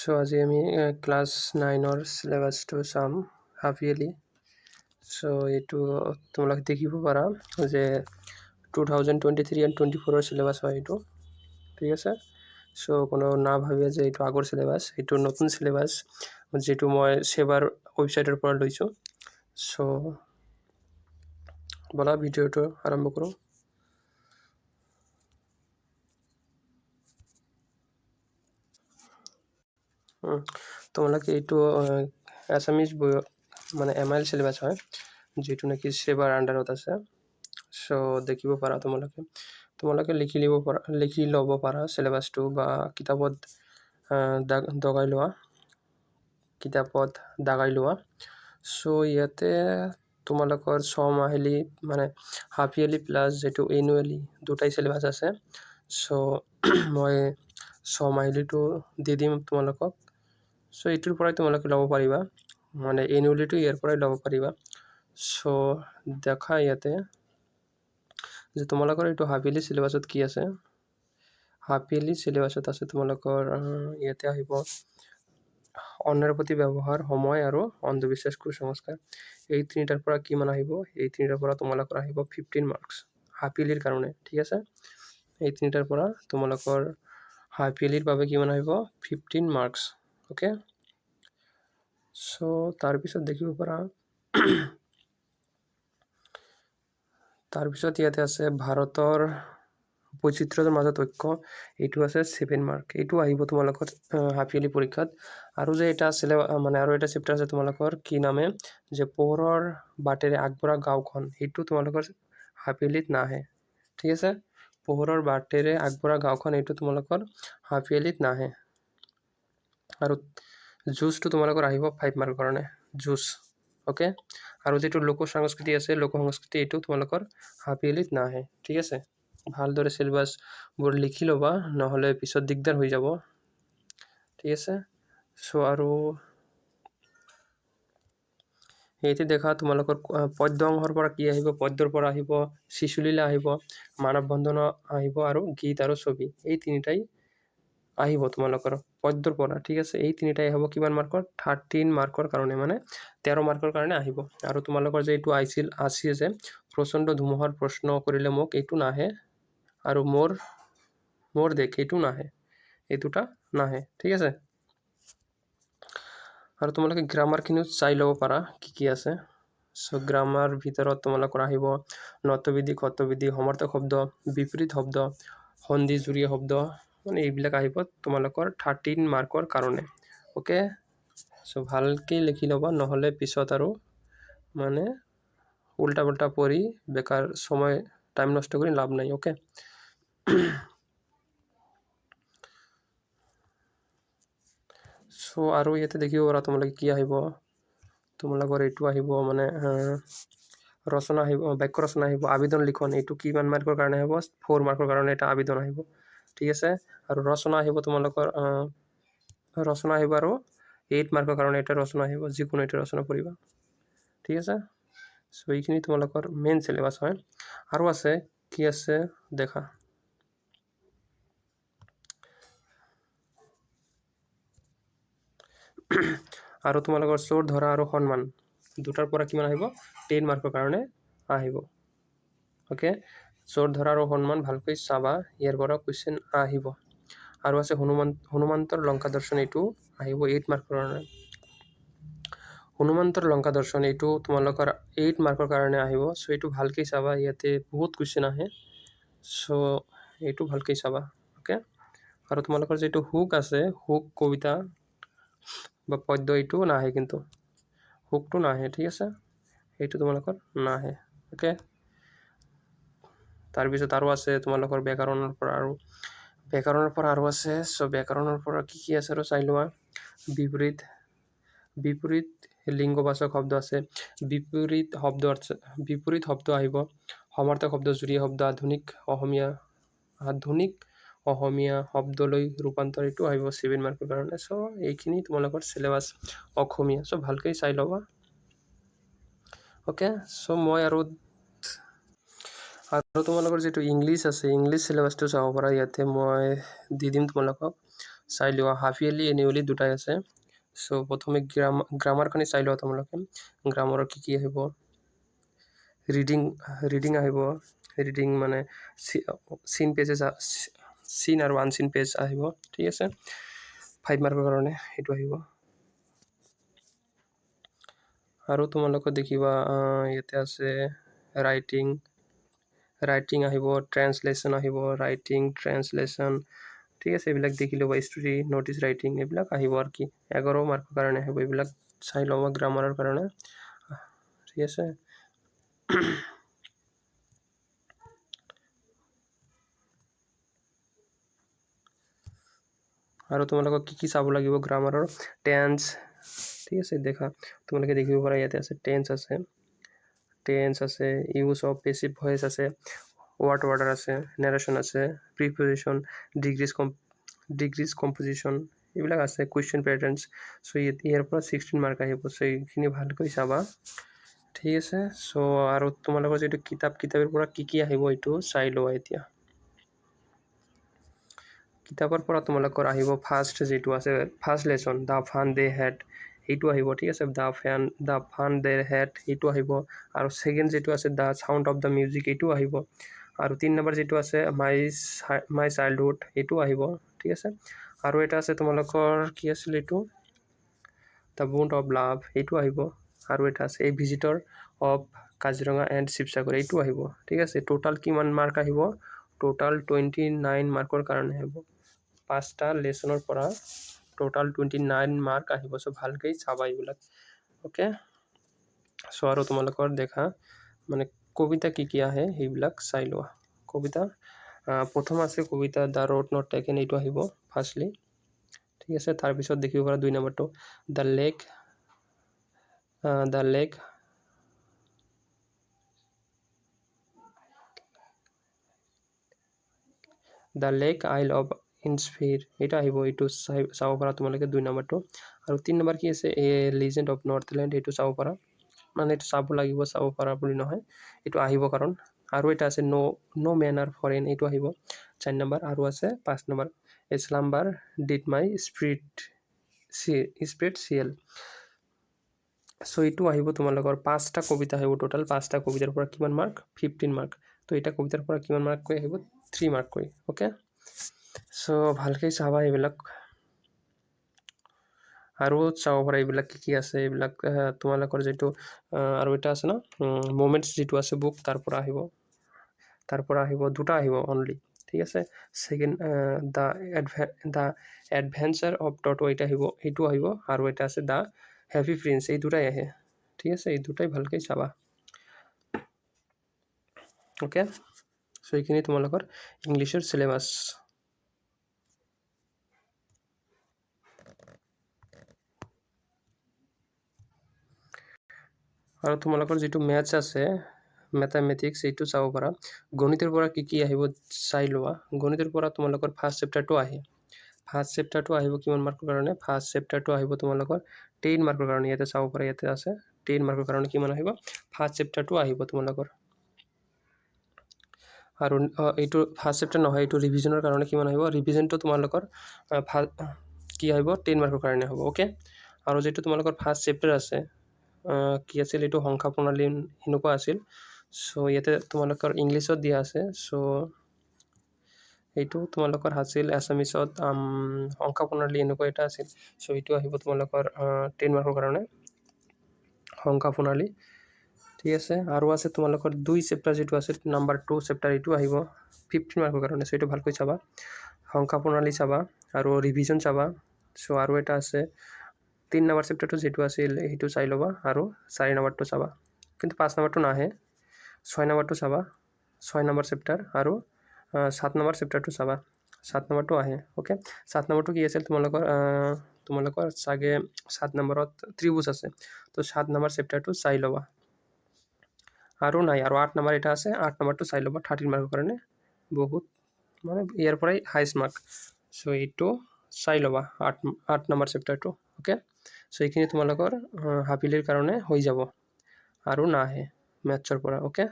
চ' আজি আমি ক্লাছ নাইনৰ চিলেবাছটো চাম, হাফ ইয়েৰলি। চ' এইটো তোমালোকে দেখিব পাৰা যে 2023 এণ্ড 24ৰ চিলেবাছ হয় এইটো, ঠিক আছে। চ' কোনো নাভাবে যে এইটো আগৰ চিলেবাছ, এইটো নতুন চিলেবাছ যিটো মই ছেবাৰ ৱেবছাইটৰ পৰা লৈছোঁ। চ' ব'লা ভিডিঅ'টো আৰম্ভ কৰোঁ। তোমালোকে এইটো এছামিজ বই মানে এম I L syllabus হয়, যিটো নেকি ছেবাৰ আণ্ডাৰত আছে। চ' দেখিব পাৰা তোমালোকে, তোমালোকে লিখি লিব পাৰা, লিখি ল'ব পাৰা চিলেবাছটো বা কিতাপত দগাই লোৱা, কিতাপত দাগাই লোৱা। চ' ইয়াতে তোমালোকৰ ছমাহিলী মানে হাফ ইয়েৰলি প্লাছ যিটো এনুৱেলি দুটাই চিলেবাছ আছে। চ' মই ছমাহিলীটো দি দিম তোমালোকক। চ' এইটোৰ পৰাই তোমালোকে ল'ব পাৰিবা, মানে এনুৱেলিটো ইয়াৰ পৰাই ল'ব পাৰিবা। চ' দেখা ইয়াতে যে তোমালোকৰ এইটো হাফ ইয়েৰলি চিলেবাছত কি আছে। হাফ ইয়েৰলি চিলেবাছত আছে তোমালোকৰ ইয়াতে আহিব অন্যৰ প্ৰতি ব্যৱহাৰ, সময় আৰু অন্ধবিশ্বাস, কুসংস্কাৰ। এই তিনিটাৰ পৰা কিমান আহিব? এই তিনিটাৰ পৰা তোমালোকৰ আহিব 15 মাৰ্কছ হাফ ইয়েৰলিৰ কাৰণে, ঠিক আছে। এই তিনিটাৰ পৰা তোমালোকৰ হাফ ইয়েৰলিৰ বাবে কিমান আহিব? 15 মাৰ্কছ, অ'কে। চ' তাৰপিছত দেখিব পাৰা, তাৰপিছত ইয়াতে আছে ভাৰতৰ বৈচিত্ৰ্যৰ মাজত ঐক্য, এইটো আছে 7 মাৰ্ক, এইটো আহিব তোমালোকৰ হাফ ইয়েৰলি পৰীক্ষাত। আৰু যে এটা আছিলে মানে আৰু এটা চেপ্টাৰ আছে তোমালোকৰ কি নামে যে পোহৰৰ বাটেৰে আগবঢ়া গাঁওখন, সেইটো তোমালোকৰ হাফ ইয়েৰলিত নাহে, ঠিক আছে। পোহৰৰ বাটেৰে আগবঢ়া গাঁওখন এইটো তোমালোকৰ হাফ ইয়েৰলিত নাহে। আৰু জুচটো তোমালোকৰ আহিব 5 মাৰ্কৰ কাৰণে, জুচ, অ'কে। আৰু যিটো লোক সংস্কৃতি আছে, লোক সংস্কৃতি এইটো তোমালোকৰ হাফ ইয়েৰলিত নাহে, ঠিক আছে। ভালদৰে চিলেবাছবোৰ লিখি ল'বা, নহ'লে পিছত দিগদাৰ হৈ যাব, ঠিক আছে। চ' আৰু ইয়াতে দেখা তোমালোকৰ পদ্য অংশৰ পৰা কি আহিব, পদ্যৰ পৰা আহিব শিশুলীলা আহিব, মানৱ বন্ধন আহিব আৰু গীত আৰু ছবি, এই তিনিটাই আহিব তোমালোকৰ পদ্যৰ পৰা, ঠিক আছে। এই তিনিটাই আহিব কিমান মাৰ্কৰ? 13 মাৰ্কৰ কাৰণে, মানে 13 মাৰ্কৰ কাৰণে আহিব। আৰু তোমালোকৰ যে এইটো আহিছিল আছে যে প্ৰচণ্ড ধুমুহাৰ প্ৰশ্ন কৰিলে মোক, এইটো নাহে। আৰু মোৰ মোৰ দেশ, এইটো নাহে, এই দুটা নাহে, ঠিক আছে। আৰু তোমালোকে গ্ৰামাৰখিনিও চাই ল'ব পাৰা কি কি আছে। চ' গ্ৰামাৰ ভিতৰত তোমালোকৰ আহিব নত্যবিধি, খত্যবিধি, সমাৰ্থক শব্দ, বিপৰীত শব্দ, সন্ধি জুৰীয়া শব্দ, মানে এইবিলাক আহিব তোমালোকৰ 13 মাৰ্কৰ কাৰণে, অ'কে। চ' ভালকৈ লিখি ল'বা, নহ'লে পিছত আৰু মানে উল্টা পাল্টা পঢ়ি বেকাৰ সময় টাইম নষ্ট কৰি লাভ নাই, অ'কে। চ' আৰু ইয়াতে দেখিব পাৰা তোমালোকে কি আহিব, তোমালোকৰ এইটো আহিব মানে ৰচনা আহিব, বাক্য ৰচনা আহিব, আবেদন লিখন, এইটো কিমান মাৰ্কৰ কাৰণে আহিব? 4 মাৰ্কৰ কাৰণে এটা আবেদন আহিব, ঠিক আছে। আৰু ৰচনা আহিব তোমালোকৰ ৰচনা আহিব আৰু 8 মাৰ্কৰ কাৰণে এটা ৰচনা আহিব, যিকোনো এটা ৰচনা পঢ়িবা, ঠিক আছে। চ' এইখিনি তোমালোকৰ মেইন চিলেবাছ হয়। আৰু আছে কি আছে দেখা, আৰু তোমালোকৰ চোৰ ধৰা আৰু সন্মান দুটাৰ পৰা কিমান আহিব? 10 মাৰ্কৰ কাৰণে আহিব, অ'কে। চোৰ ধৰা আৰু সন্মান ভালকৈ চাবা, ইয়াৰ পৰা কুৱেশ্যন আহিব। আৰু আছে হনুমন্তৰ লংকা দৰ্শন, এইটো আহিব 8 মাৰ্কৰ কাৰণে। হনুমন্তৰ লংকা দৰ্শন এইটো তোমালোকৰ 8 মাৰ্কৰ কাৰণে আহিব। চ' এইটো ভালকৈ চাবা, ইয়াতে বহুত কুৱেশ্যন আহে, চ' এইটো ভালকৈ চাবা, অ'কে। আৰু তোমালোকৰ যিটো হুক আছে, হুক কবিতা বা পদ্য, এইটো নাহে, কিন্তু হুকটো নাহে, ঠিক আছে, এইটো তোমালোকৰ নাহে, অ'কে। তাৰপিছত আৰু আছে তোমালোকৰ ব্যাকৰণৰ পৰা, আৰু ব্যাকৰণৰ পৰা আৰু আছে। চ' ব্যাকৰণৰ পৰা কি কি আছে আৰু চাই লোৱা। বিপৰীত, বিপৰীত লিংগবাচক শব্দ আছে, বিপৰীত শব্দ আছে, বিপৰীত শব্দ আহিব, সমাৰ্থক শব্দ, জুৰীয়া শব্দ, আধুনিক অসমীয়া, আধুনিক অসমীয়া শব্দলৈ ৰূপান্তৰ, এইটো আহিব 7 মাৰ্কৰ কাৰণে। চ' এইখিনি তোমালোকৰ চিলেবাছ অসমীয়া, চ' ভালকৈ চাই ল'বা, অ'কে। চ' মই আৰু আৰু তোমালোকৰ যিটো ইংলিছ আছে, ইংলিছ চিলেবাছটো চাব পাৰা, ইয়াতে মই দি দিম তোমালোকক। চাই লোৱা। হাফ ইয়াৰলি, এনুৱেলি দুটাই আছে। চ' প্ৰথমে গ্ৰামাৰখিনি চাই লোৱা তোমালোকে। গ্ৰামাৰৰ কি কি আহিব? ৰিডিং আহিব। ৰিডিং মানে চিন পেজেছ, চিন আৰু আনচিন পেজ আহিব, ঠিক আছে? 5 মাৰ্কৰ কাৰণে সেইটো আহিব। আৰু তোমালোকে দেখিবা ইয়াতে আছে ৰাইটিং আহিব, ট্ৰেঞ্চলেশ্যন আহিব, ৰাইটিং, ট্ৰেঞ্চলেশ্যন, ঠিক আছে? এইবিলাক দেখি ল'বা। ষ্টৰি, ন'টিছ ৰাইটিং, এইবিলাক আহিব আৰু কি 11 মাৰ্কৰ কাৰণে আহিব। এইবিলাক চাই ল'বা গ্ৰামাৰৰ কাৰণে, ঠিক আছে? আৰু তোমালোকক কি কি চাব লাগিব গ্ৰামাৰৰ? টেন্স, ঠিক আছে? দেখা, তোমালোকে দেখিব পাৰা ইয়াতে আছে টেন্স আছে, টেন্স আছে, ইউজ অফ পেচিভ ভইচ আছে, ৱাৰ্ড অৰ্ডাৰ আছে, নেৰেশ্যন আছে, প্ৰিপজিশ্যন, ডিগ্ৰীজ কম্পজিশ্যন, এইবিলাক আছে, কুৱেশ্যন পেটাৰ্ণছ। চ' ইয়াৰ পৰা 16 মাৰ্ক আহিব। চ' এইখিনি ভালকৈ চাবা, ঠিক আছে? চ' আৰু তোমালোকৰ যিটো কিতাপ, কিতাপৰ পৰা কি কি আহিব এইটো চাই লোৱা এতিয়া। কিতাপৰ পৰা তোমালোকৰ আহিব ফাৰ্ষ্ট যিটো আছে, first lesson "The Fun They Had", সেইটো আহিব, ঠিক আছে? The Fun They Had, সেইটো আহিব। আৰু ছেকেণ্ড যিটো আছে, "The Sound of the Music", এইটো আহিব। আৰু 3 নম্বৰ যিটো আছে, মাই চাইল্ডহুড, এইটো আহিব, ঠিক আছে? আৰু এটা আছে তোমালোকৰ, কি আছিল এইটো, the bond of love, এইটো আহিব। আৰু এটা আছে "A Visitor of Kaziranga and Sivasagar", এইটো আহিব, ঠিক আছে? টোটাল কিমান মাৰ্ক আহিব? টোটাল 29 মাৰ্কৰ কাৰণে আহিব। পাঁচটা লেচনৰ পৰা টোটাল 29 মাৰ্ক আহিব। চ' ভালকৈ চাবা এইবিলাক, অ'কে? চ' আৰু তোমালোকৰ দেখা মানে কবিতা কি কি আহে সেইবিলাক চাই লোৱা। কবিতা প্ৰথম আছে কবিতা the road not taken, এইটো আহিব ফাৰ্ষ্টলি, ঠিক আছে? তাৰপিছত দেখিব পাৰা 2 নম্বৰটো The Lake Isle of Innisfree, এইটো আহিব। এইটো চাই চাব পাৰা তোমালোকে 2 নম্বৰটো। আৰু 3 নম্বৰ কি আছে? এ লিজেণ্ড অফ নৰ্থলেণ্ড, এইটো চাব পাৰা, মানে এইটো চাব লাগিব, চাব পাৰা বুলি নহয়, এইটো আহিব কাৰণ। আৰু এটা আছে No Men Are Foreign, এইটো আহিব 4 নম্বৰ। আৰু আছে 5 number "A Slumber Did My Spirit Seal"। So এইটো আহিব। তোমালোকৰ পাঁচটা কবিতা আহিব টোটাল। পাঁচটা কবিতাৰ পৰা কিমান মাৰ্ক? 15 মাৰ্ক। তো এটা কবিতাৰ পৰা কিমান মাৰ্ককৈ আহিব? 3 মাৰ্ককৈ, অ'কে? চ' ভালকৈ চাবা এইবিলাক। আৰু চাব পাৰা এইবিলাক কি কি আছে এইবিলাক। তোমালোকৰ যিটো আৰু এটা আছে ন, মুমেণ্টছ যিটো আছে বুক, তাৰ পৰা আহিব, তাৰ পৰা আহিব, দুটা আহিব অনলি, ঠিক আছে? Second the Adventure of Toto, এইটা আহিব, এইটো আহিব। আৰু এটা আছে the happy prince, এই দুটাই আহে, ঠিক আছে? এই দুটাই ভালকৈ চাবা, অ'কে? চ' এইখিনি তোমালোকৰ ইংলিছৰ চিলেবাছ। আৰু তোমালোকৰ যিটো মেথছ আছে, মেথামেটিক্স, এইটো চাব পাৰা। গণিতৰ পৰা কি কি আহিব চাই লোৱা। গণিতৰ পৰা তোমালোকৰ ফাৰ্ষ্ট চেপ্টাৰটো আহে। ফাৰ্ষ্ট চেপ্টাৰটো আহিব কিমান মাৰ্কৰ কাৰণে? ফাৰ্ষ্ট চেপ্টাৰটো আহিব তোমালোকৰ 10 মাৰ্কৰ কাৰণে। ইয়াতে চাব পাৰা, ইয়াতে আছে 10 মাৰ্কৰ কাৰণে কিমান আহিব। ফাৰ্ষ্ট চেপ্টাৰটো আহিব তোমালোকৰ। আৰু এইটো ফাৰ্ষ্ট চেপ্টাৰ নহয়, এইটো ৰিভিজনৰ কাৰণে কিমান আহিব? ৰিভিজনটো তোমালোকৰ কি আহিব? 10 মাৰ্কৰ কাৰণে হ'ব, অ'কে? আৰু যিটো তোমালোকৰ ফাৰ্ষ্ট চেপ্টাৰ আছে, কি আছিল এইটো, সংখ্যা প্ৰণালী সেনেকুৱা আছিল। চ' ইয়াতে তোমালোকৰ ইংলিছত দিয়া আছে। চ' এইটো তোমালোকৰ আছিল এছামিছত সংখ্যা প্ৰণালী এনেকুৱা এটা আছিল। চ' এইটো আহিব তোমালোকৰ 10 মাৰ্কৰ কাৰণে, সংখ্যা প্ৰণালী, ঠিক আছে? আৰু আছে তোমালোকৰ 2 চেপ্টাৰ যিটো আছে, নাম্বাৰ 2 চেপ্টাৰ, এইটো আহিব 15 মাৰ্কৰ কাৰণে। চ' এইটো ভালকৈ চাবা, সংখ্যা প্ৰণালী চাবা আৰু ৰিভিজন চাবা। চ' আৰু এটা আছে 3 নম্বৰ চেপ্টাৰটো যিটো আছিল, সেইটো চাই ল'বা। আৰু 4 নম্বৰটো চাবা, কিন্তু 5 নম্বৰটো নাহে। 6 নম্বৰটো চাবা, 6 নম্বৰ চেপ্টাৰ। আৰু 7 নম্বৰ চেপ্টাৰটো চাবা, 7 নম্বৰটো আহে, অ'কে? 7 নম্বৰটো কি আছিল তোমালোকৰ? তোমালোকৰ চাগে 7 নম্বৰত ত্ৰিভুজ আছে। তো 7 নম্বৰ চেপ্টাৰটো চাই ল'বা। আৰু নাই। আৰু 8 নম্বৰ এটা আছে, 8 নম্বৰটো চাই ল'বা 13 মাৰ্কৰ কাৰণে। বহুত মানে ইয়াৰ পৰাই হাইষ্ট মাৰ্ক। চ' এইটো চাই ল'বা, 8 নম্বৰ চেপ্টাৰটো, অ'কে? চ' এইখিনি তোমালোকৰ হাফ ইয়াৰলিৰ কাৰণে হৈ যাব। আৰু নাহে মেথছৰ পৰা, অ'কে?